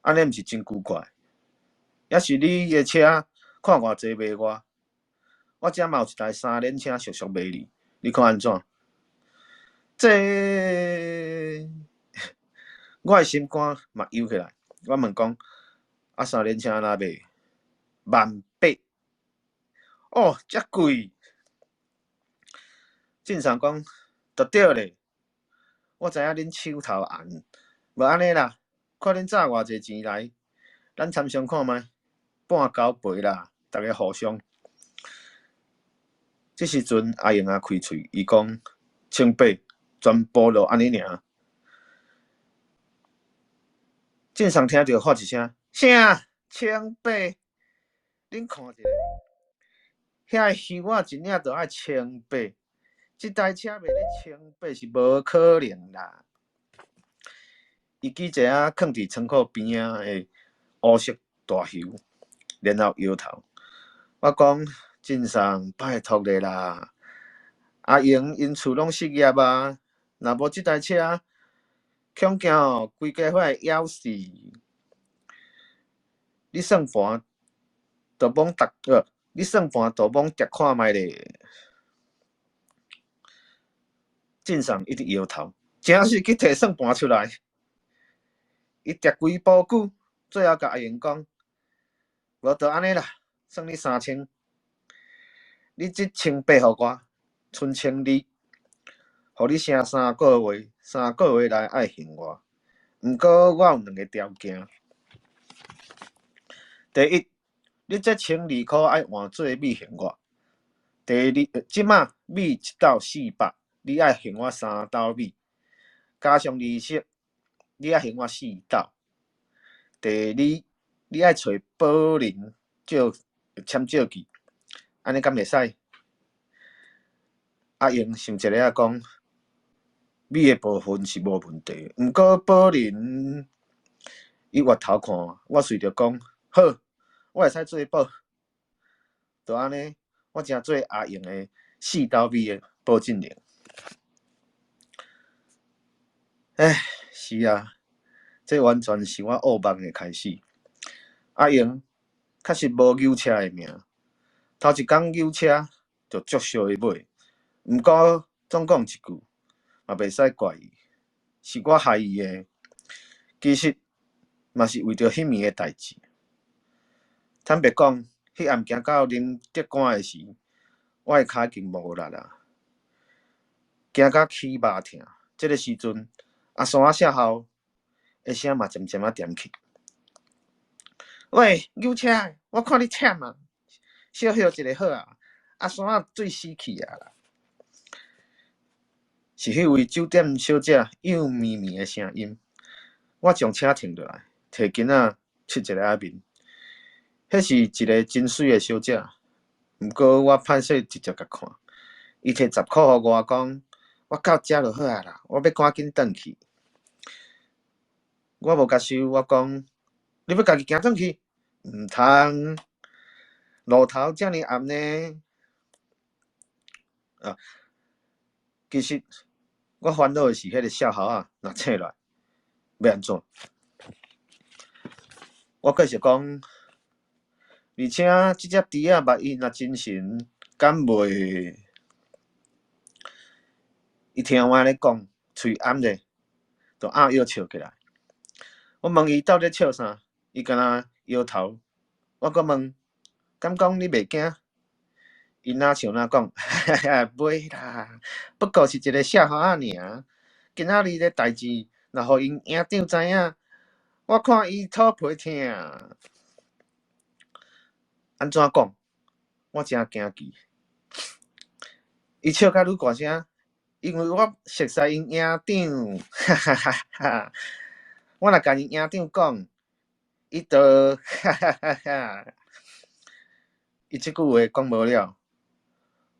按呢毋是真古怪？抑是你的車看偌濟賣我，我遮嘛有一台三輪車俗俗賣你，你看按怎？這我的心肝嘛憂起來，我問講，啊三輪車按怎賣？18,000。哦，遮貴！鎮上講，就對咧，我知影恁手頭紅，無按呢啦，看恁紮偌濟錢來，咱參詳看覓，半交賠啦，逐家互相。這時陣阿榮仔開喙，伊講1800，全部就按呢爾。鎮上聽著喊一聲，啥？1800？恁看一下，遐个葉仔一領就愛千八，這台車賣你千八是無可能啦。伊舉一个囥佇倉庫邊仔的烏色大油，然後搖頭。我講，鎮上拜託咧啦，阿榮𪜶厝攏失業啊，若無這台車，恐驚哦，規家伙會枵死。你算盤就罔逐，你算盤就罔疊看覓咧。鎮上一直搖頭，誠實去提算盤出來。伊疊幾步久，最後共阿榮講：無就按呢啦，算你3000。你這1800予我，賰1200，予你寫三個月，三個月內愛還我。毋過我有兩个條件。第一，你這1200箍愛換做米還我。第二，這馬米一斗400，你愛還我3斗米。加上利息，你愛還我四斗。第二，你愛揣保人借簽借據，按呢敢會使？阿英想一下仔講，米的部分是無問題，毋過保人，伊越頭看我，隨著講好，我會使做保。就按呢，我成做阿英的四斗米的保證人。唉，是啊，這完全是我噩夢的開始。阿英確實無搝車的命，頭一工搝車就足燒伊尾。毋過總講一句，嘛袂使怪伊，是我害伊的。其實嘛是為著彼暝的代誌。坦白講，彼暗行到林德官的時，我的跤已經無力啊，行甲起肉疼。這个時陣，阿山仔少校的聲嘛漸漸仔恬去。喂，搝車的，我看你忝啊，小歇一下好啊。阿山仔醉死去啊啦！是彼位酒店小姐幼绵綿的聲音。我將車停落來，提巾仔拭一下面。彼是一个真媠的小姐，毋過我歹勢直接共看。伊提十箍予我講，我到遮就好啊啦，我欲趕緊轉去。我無共收，我講，你欲家己行轉去？毋通，路頭遮爾暗呢。啊，其實我煩惱的是彼个少校仔若醒來，欲按怎？我繼續講，而且這隻豬仔目伊若精神，敢袂？伊聽我按呢講，喙掩咧，就鴨腰笑起來。我問伊到底笑啥，伊干焦搖頭。我閣問，敢講你袂驚？伊哪笑哪講，哈哈，袂啦，不過是一个少校仔爾。今仔日的代誌，若予𪜶營長知影，我看伊肚皮疼。按怎講？我誠驚奇。伊笑甲愈大聲，因為我熟似𪜶營長，哈哈哈哈！我若共𪜶營長講，伊就哈哈哈哈！伊這句話講無了，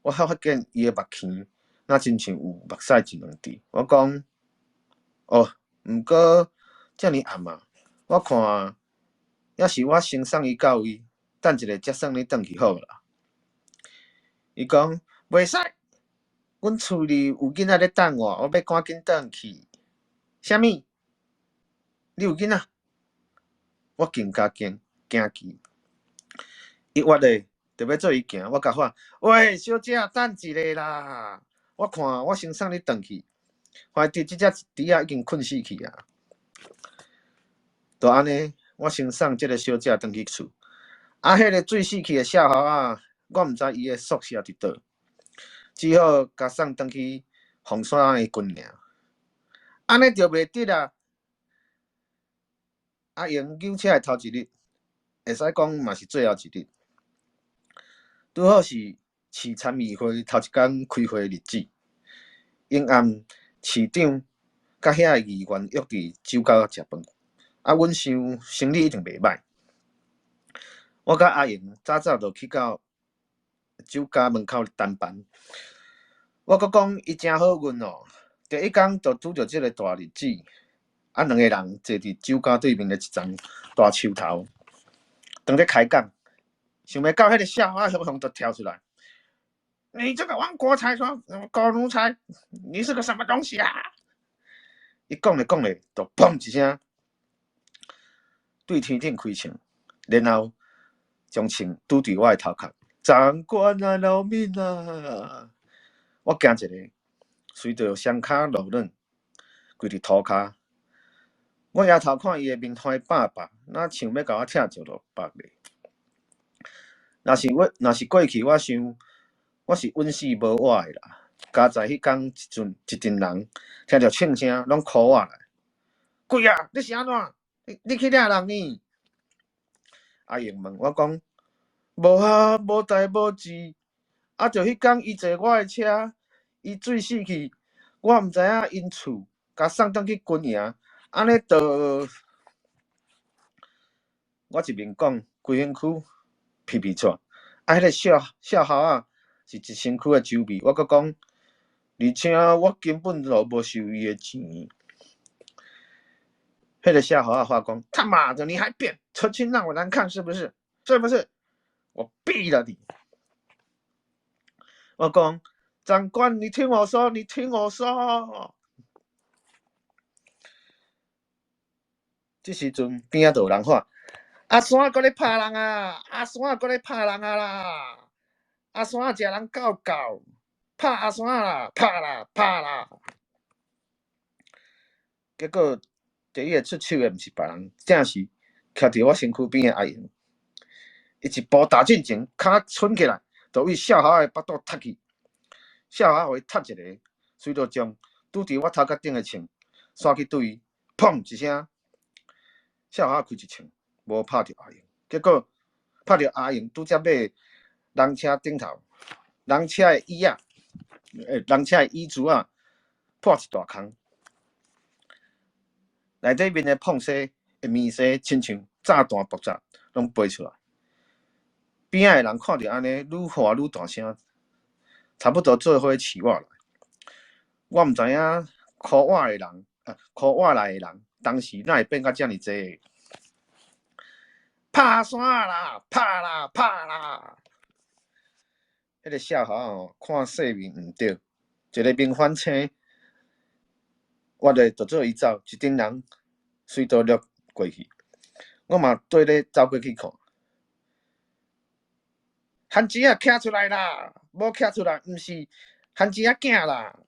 我發現伊的目眶若親像有目屎一兩滴。我講，哦，毋過遮爾暗啊，我看抑是我先送伊到位，等一下才送你轉去好啦。伊講袂使，阮厝裡有囡仔咧等我，我欲趕緊轉去。啥物？你有囡仔？我更加驚驚奇。伊越咧，就欲做伊行，我共喊：喂，小姐，等一下啦！我看我先送你轉去。反正這隻豬仔已經睏死去啊！就按呢，我先送這个小姐轉去厝。啊，彼个醉死去的少校仔，我毋知伊的宿舍佇佗，只好共送轉去鳳山的軍營。按呢就袂得啊！阿英搝車的頭一日，會使講嘛是最後一日。拄好是市參議會頭一工開會的日子，永暗市長佮遐个議員約佇酒窖食飯，啊，阮想生理一定袂䆀。我佮阿英早早就去到酒窖門口等班。我閣講伊誠好運哦，第一工就拄著這个大日子，啊，兩个人坐佇酒窖對面的一叢大樹頭，當咧開講，想袂到彼个少仔雄雄就跳出來，你這個亡國才說狗奴才，你是個什麼東西啊？伊講咧講咧，就砰一聲，對天頂開槍，然後將槍拄佇我的頭殼。長官啊，饒命啊！我驚一下，隨著雙跤落軟，跪佇塗跤。我抬頭看伊的面番百白，若像欲共我拆石落腹咧。若是過去，我想我是穩死無活的啦。佳哉彼工一陣一陣人聽著槍聲，攏 call 我來。鬼啊！你是按怎？你去掠人呢？阿英問我講，無啊，無代無誌。啊，就彼工伊坐我的車，伊醉死去，我毋知影𪜶厝佮共送轉去軍營，按呢就我一面講，規身軀皮皮掣。啊，彼个少少猴仔是一身軀的酒味，我閣講，而且我根本就無收伊的錢。彼个少猴仔話講：他媽的，你還辯？存錢讓我難看是不是？是不是？我斃了你！我講，長官，你聽我說，你聽我說。這時陣邊仔就有人喊：阿山閣咧拍人啊！阿山閣咧拍人啊啦！阿山食人狗狗，拍阿山啦！拍啦！拍啦！結果第一个出手的毋是別人，正是徛佇我身軀邊的阿英。伊一步踏進前，跤伸起來，就對少猴仔的腹肚踢去。少猴仔予伊踢一个，隨著將拄佇我頭殼頂的銃徙去對伊，砰一聲，少猴仔開一槍，無拍著阿英。結果拍著阿英拄才尾人車頂頭，人車的椅仔，人車的椅柱仔破一大空，內底面的縫隙的棉紗親像炸彈爆炸，攏飛出來。邊仔的人看著按呢，愈喊愈大聲，差不多做伙飼我來。我毋知影箍我的人，啊，箍我來的人，當時哪會變甲遮爾濟？拍山啦，拍啦，拍啦！彼个少猴吼，看勢面毋對，一个明反青，我就就做伊走，一陣人隨道掠過去，我嘛綴咧走過去看。番薯仔徛出來啦，無徛出來，毋是番薯仔囝啦！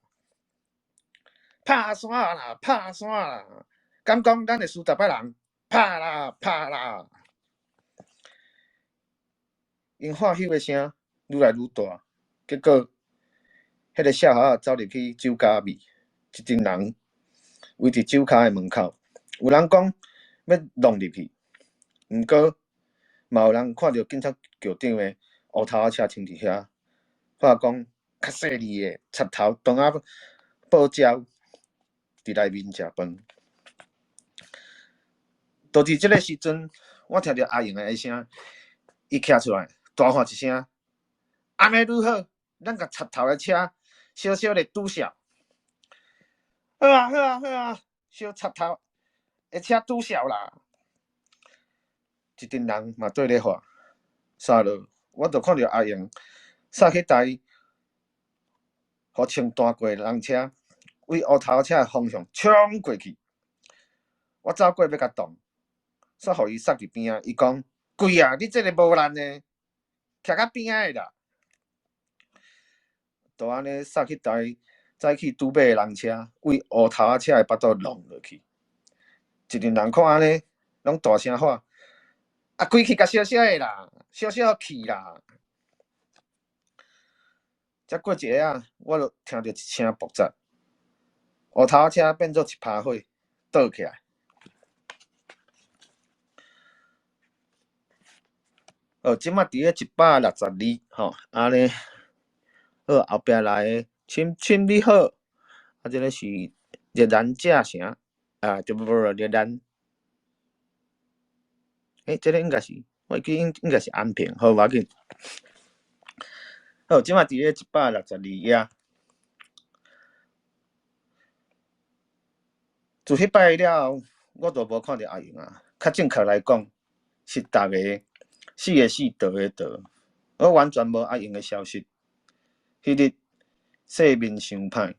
拍山啦，拍山啦！敢講咱會輸十擺人？拍啦，拍啦！𪜶喊唏的聲愈來愈大，結果，彼个少猴仔走入去酒窖裡，一陣人圍佇酒窖的門口，有人講欲弄入去，毋過嘛有人看著警察局長的烏頭仔車停佇遐，話講較細膩的賊頭當仔報招佇內面食飯。就佇這个時陣，我聽著阿英的聲，伊徛出來，大喊一聲：按呢愈好，咱共賊頭的車小小咧拄數。好啊好啊好啊，小賊頭的車拄數啦！一陣人嘛綴咧喊，煞落，我就看著阿英駛去台予槍彈過的人車，對烏頭車的方向衝過去。我走過欲共擋，煞予伊捒佇邊仔。伊講：鬼啊！你這个無力的，徛較邊仔的啦。就按呢駛去台載去拄尾的人車，對烏頭仔車的腹肚挵落去。一陣人看按呢，攏大聲喊：啊，規氣共燒燒的啦，燒燒去啦！才過一下仔，我就聽著一聲爆炸，烏頭仔車變做一趴火，倒起來。哦，這馬佇咧162，吼，按呢，好，後壁來的親親你好，啊，這个是熱蘭遮城，啊，對不不，熱蘭，欸，這个應該是，我記應應該是安平，好，無要緊。好，這馬佇咧162頁。自彼擺了後，我就無看著阿英啊。較正確來講，是逐个四个四，倒个倒，我完全無阿英的消息。彼日世面傷歹，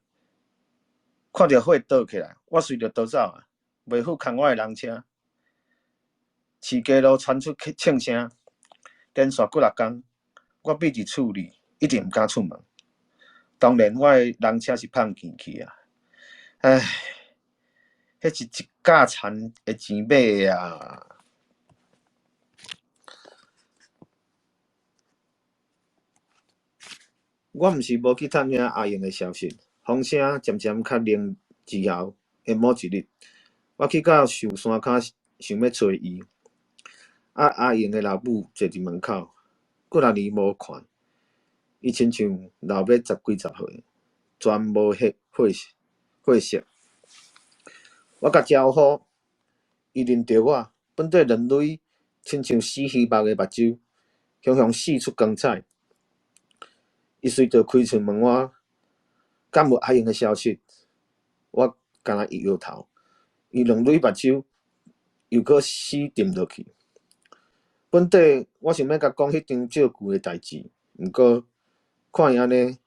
看著火倒起來，我隨著逃走啊，袂赴牽我的人車。市街路傳出槍聲，連續幾若工，我覕佇厝裡，一直毋敢出門。當然，我的人車是放棄去啊。唉，彼是一甲田的錢買的啊！我毋是無去探聽阿英的消息，風聲漸漸較靈之後的某一日，我去到壽山跤想欲揣伊，啊，阿英的老母坐佇門口，幾若年無看，伊親像老欲十幾十歲，全無血血色。我共招呼，伊認著我，本底兩蕊親像死魚目的目睭，雄雄四出光彩。伊隨著開喙問我，敢有阿英的消息？我干焦搖搖頭。伊兩蕊目睭又閣死沉落去。本底我想欲共講彼張借據的代誌，毋過看伊按呢，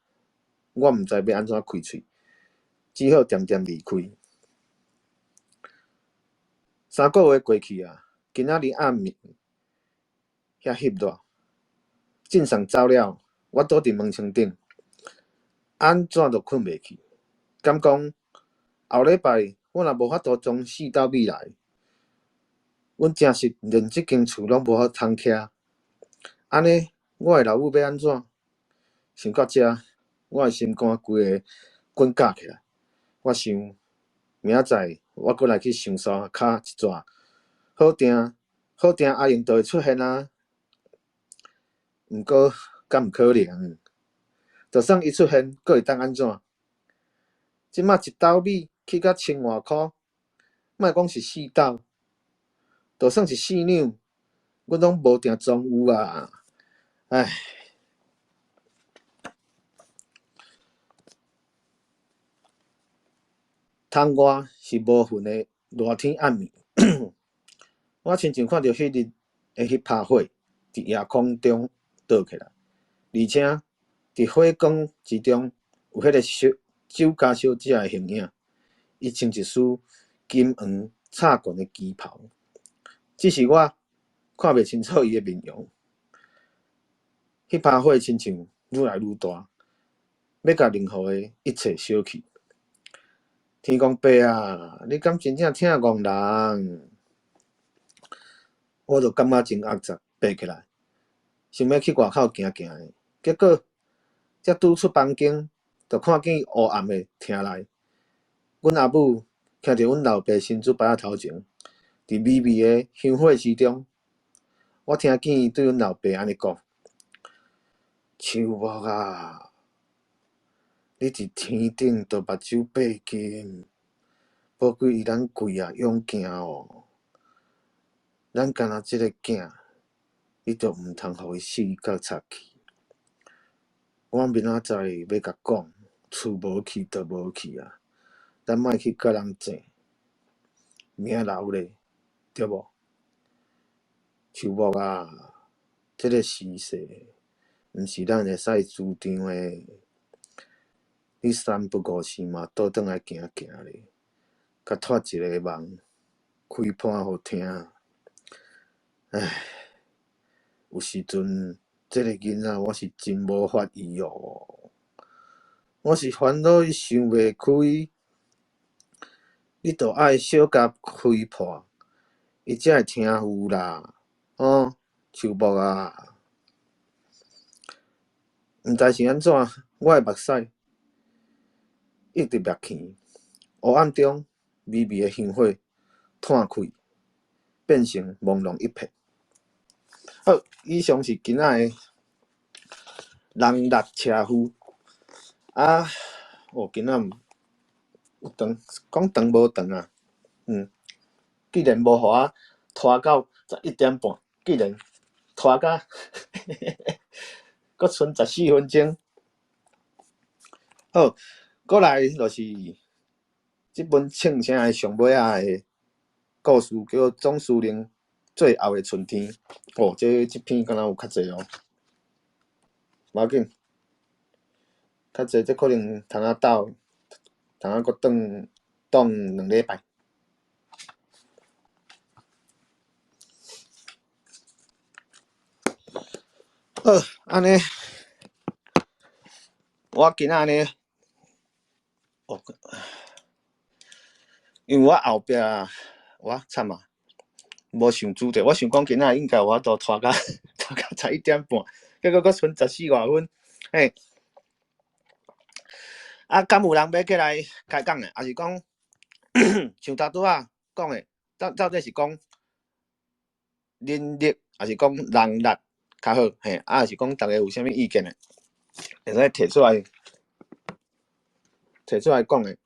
我毋知欲按怎開喙，只好恬恬離開。3個月過去啊，今仔日暗暝遐翕熱，鎮上走了，我倒佇門窗頂，按怎都睏袂去，敢講後禮拜我若無法度裝4斗米來，阮誠實連這間厝攏無法通徛。按呢，我的老母欲按怎？想到這，我的心肝規个滾絞起來。我想，明仔載我閣來去上山跤一逝，好定好定阿英就會出現啊。毋過，敢毋可能？就算伊出現，閣會當按怎？這馬一斗米起到千外箍，莫講是四斗，就算是4兩，阮攏無定裝有啊！唉，窗外是無雲的熱天暗暝，我親像看著彼日的彼拍火，佇夜空中倒起來，而且佇火光之中有彼個小酒家小姐的形影，伊穿一身金黃插裙的旗袍，只是我看袂清楚伊的面容。彼拍火親像愈來愈大，欲共任何的一切燒去。天公伯啊，你敢真正疼戇人？我就感覺真壓抑，爬起來，想欲去外口行行的，結果才拄出房間，就看見烏暗的廳內，阮阿母徛佇阮老爸神主牌仔頭前，佇微微的香火之中，我聽見伊對阮老爸按呢講：秋木啊，你佇天頂都目睭閉金，寶貴伊咱跪啊勇健哦。咱干焦這个囝，你就毋通予伊死到賊去。我明仔載欲共講，厝無去就無去啊，咱莫去佮人爭，名留咧，對無？秋木啊，這个時勢，毋是咱會使主張的。你三不五時嘛倒轉來行行咧，共託一个夢，開盤予聽。唉，有時陣，這个囡仔我是真無法醫哦，我是煩惱伊想袂開，你著愛小共開破，伊才會聽有啦，哦，秋木啊，毋知是按怎，我的目屎一直掠去，黑暗中微微的香火湠開，變成朦朧一片。好，以上是今仔的人力車夫。啊，哦，今仔有長，講長無長啊，既然無予我拖到11點半，既然拖到，閣賰14分鐘。好，過來就是這本唱聲的上尾仔的故事，叫做《總司令最後的春天》。哦，這篇敢若有較濟哦，無要緊，較濟，這可能通仔鬥，通仔閣轉擋2禮拜。好，按呢，我今仔呢，哦，因為我後壁，我慘啊，無想主題，我想講今仔應該有法度拖到11點半，結果閣賰十四外分，嘿。啊，敢有人欲過來開講的？抑是講像頭拄仔講的，到底是講人力，抑是講人力較好？嘿，啊，抑是講逐家有啥物意見的，會使提出來講的。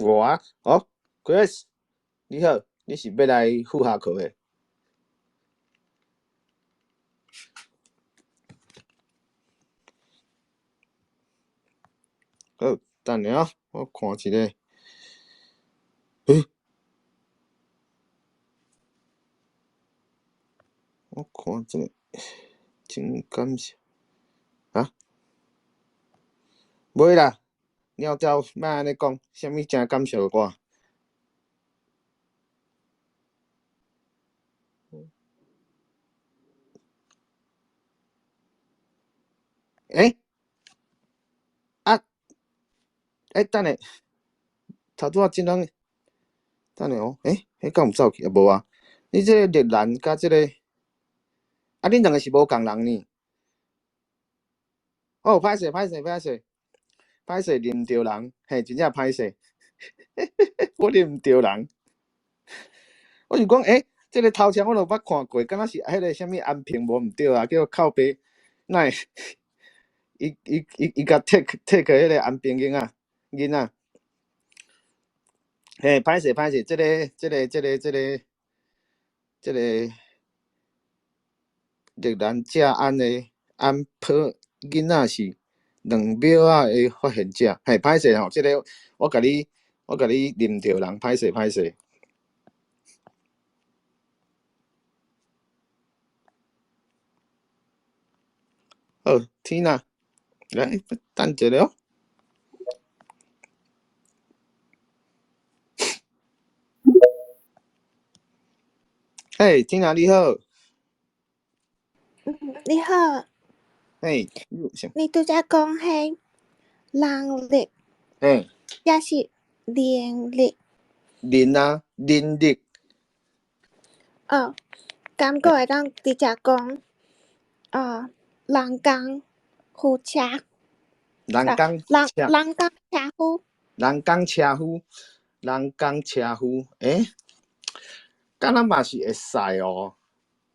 我哦，Chris，你好，你是欲來赴下課的？好，等下哦，我看一下。欸？我看一下，真感謝。啊？袂啦，貓鳥莫按呢講，啥物誠感謝我？欸？啊？欸，等下，頭拄仔這人，等下哦，欸，彼敢有走去啊？無啊？你這個綠蘭佮這個，啊，恁兩個是無仝人呢？哦，歹勢，歹勢，歹勢，歹勢，認毋著人，嘿，真正歹勢，我認毋著人。我是講，欸，這個頭像我都捌看過，敢若是彼個啥物安平無毋對啊，叫靠北，哪會？伊伊伊伊共 take take 彼個安平囡仔囡仔，嘿，歹勢歹勢，這個這個這個這個這個綠蘭食安的安婆囡仔是兩廟仔的發現者，嘿，歹勢吼，這個我共你我共你認毋著人，歹勢歹勢。好，Tina，來等一下哦。嘿，Tina 你好。你好。嘿，你拄才講彼人力，嘿，抑是人力？人啊，人力。哦，敢閣會當直接講，哦，人工夫車。人工人人工車夫。人工車夫，人工車夫，欸，敢若嘛是會使哦，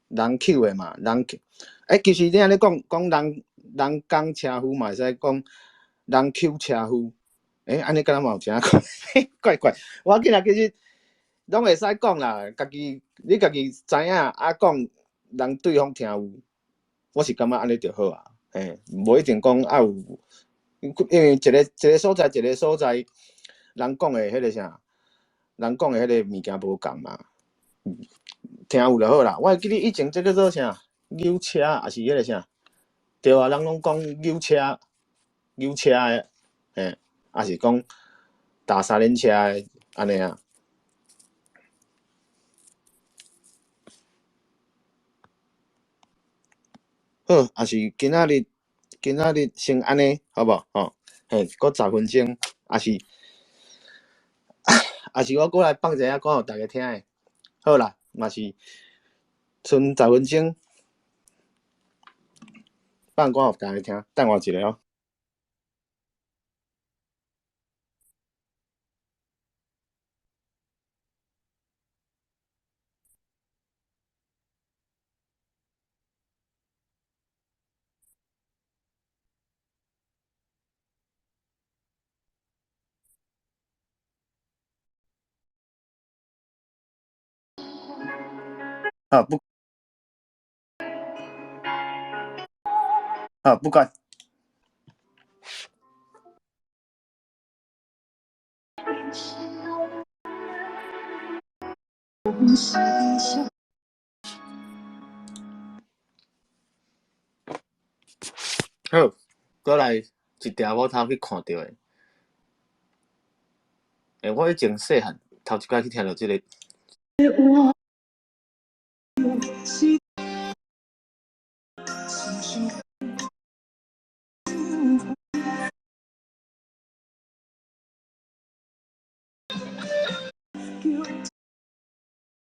人搝的嘛，人搝，欸，其實你按呢講，講人人工車夫嘛會使講人搝車夫，欸，按呢敢若嘛有一仔怪怪，無要緊啦，其實攏會使講啦，家己你家己知影，啊講人對方聽有，我是感覺按呢就好啊，嘿，無一定講愛有，因為一個一個所在一個所在，人講的彼個啥，人講的彼個物件無仝嘛，聽有就好啦。我會記得以前這叫做啥，扭車抑是彼個啥，對啊，人攏講扭車，扭車的，嘿，抑是講踏三輪車的，按呢啊。好，抑是今仔日，今仔日先按呢，好無？吼，嘿，閣十分鐘，抑是，抑是我閣來放一下歌予大家聽的。好啦，嘛是賰十分鐘，放歌予大家聽，等我一下哦。好，不，好，不管。好，閣來一條我頭去看著的。欸，我以前細漢頭一擺去聽著這個。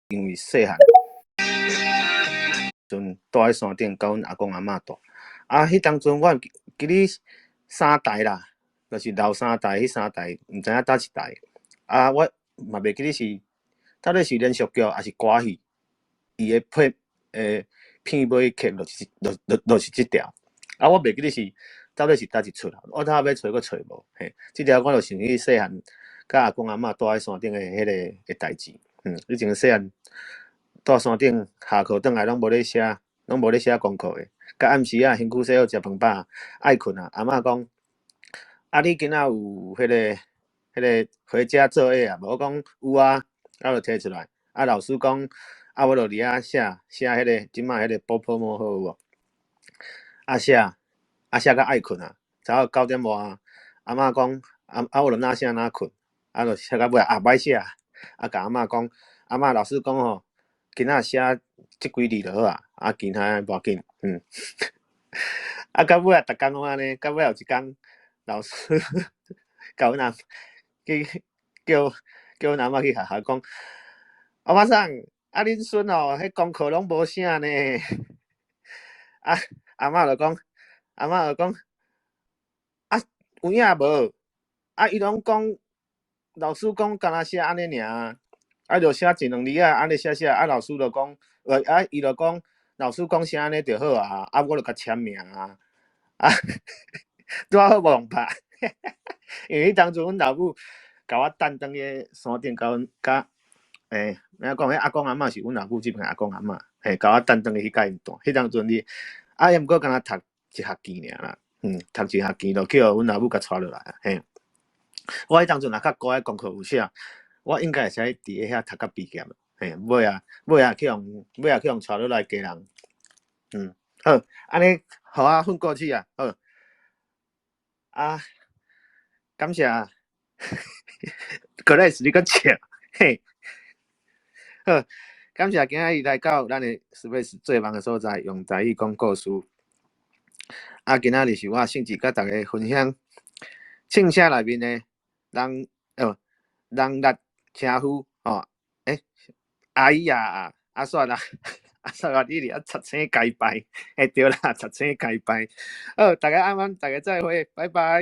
因為細漢陣住佇山頂，佮阮阿公阿嬤住。啊，彼當陣我記得三代啦，就是老三代，彼三代毋知影佗一代。啊，我嘛袂記得是到底是連續劇抑是歌戲，伊的配片尾曲就是就就就是這條。啊，我袂記得是到底是佗一齣啦，我頭欲揣閣揣無。嘿，這條我就想起細漢，佮阿公阿嬷蹛佇山頂的彼个的代誌。以前細漢蹛山頂下課轉來攏無咧寫，攏無咧寫功課的。到暗時仔身軀洗好食飯飽，愛睏啊。阿嬤講：啊，你今仔有彼個回家作業啊無？我講有啊，啊就提出來。啊，老師講，啊，我就佇遐寫寫彼個這擺彼個波波摩好有無？啊寫，啊寫到愛睏啊，差不多9點外，阿嬤講，啊啊我就哪寫哪睏，啊就寫到尾啊歹寫，啊共阿嬤講，阿嬤老師講吼，今仔寫這幾字就好啊，啊其他的無要緊，啊到尾啊逐工攏按呢，到尾有一工老師共阮阿去叫叫阮阿嬤去學校講，歐巴桑，啊恁孫哦，彼功課攏無寫呢，啊阿嬤就講，阿嬤就講，啊有影無？啊伊攏講老師講敢若寫按呢爾，啊就寫一兩字仔，按呢寫寫，啊老師就講，啊伊就講老師講寫按呢就好啊，啊我就共簽名啊，啊拄仔好無予拍，因為彼當陣阮老母共我等轉去山頂，共阮佮欸，按怎講，彼阿公阿嬤是阮老母這邊阿公阿嬤，嘿，共我等轉去共𪜶蹛。彼當陣你，啊，毋過敢若讀一學期爾啦，讀一學期就去予阮老母共帶落來啊，嘿。我彼當陣若較乖，功課有寫，我應該會使佇遐讀到畢業，嘿，尾仔尾仔去予尾仔去予帶落來家人，好，按呢，予我混過去啊，好。啊，感謝，Grace 你閣笑，嘿。好，感謝今仔日來到咱的 Space 最忙的所在，用台語講故事。啊，今仔日是我性質佮大家分享，唱聲內面的人哦，人力車夫哦，欸，阿姨啊，阿煞啦，阿煞啦，你佇遐擦星該拜，欸對啦，擦星該拜。好，大家晚安，大家再會，拜拜。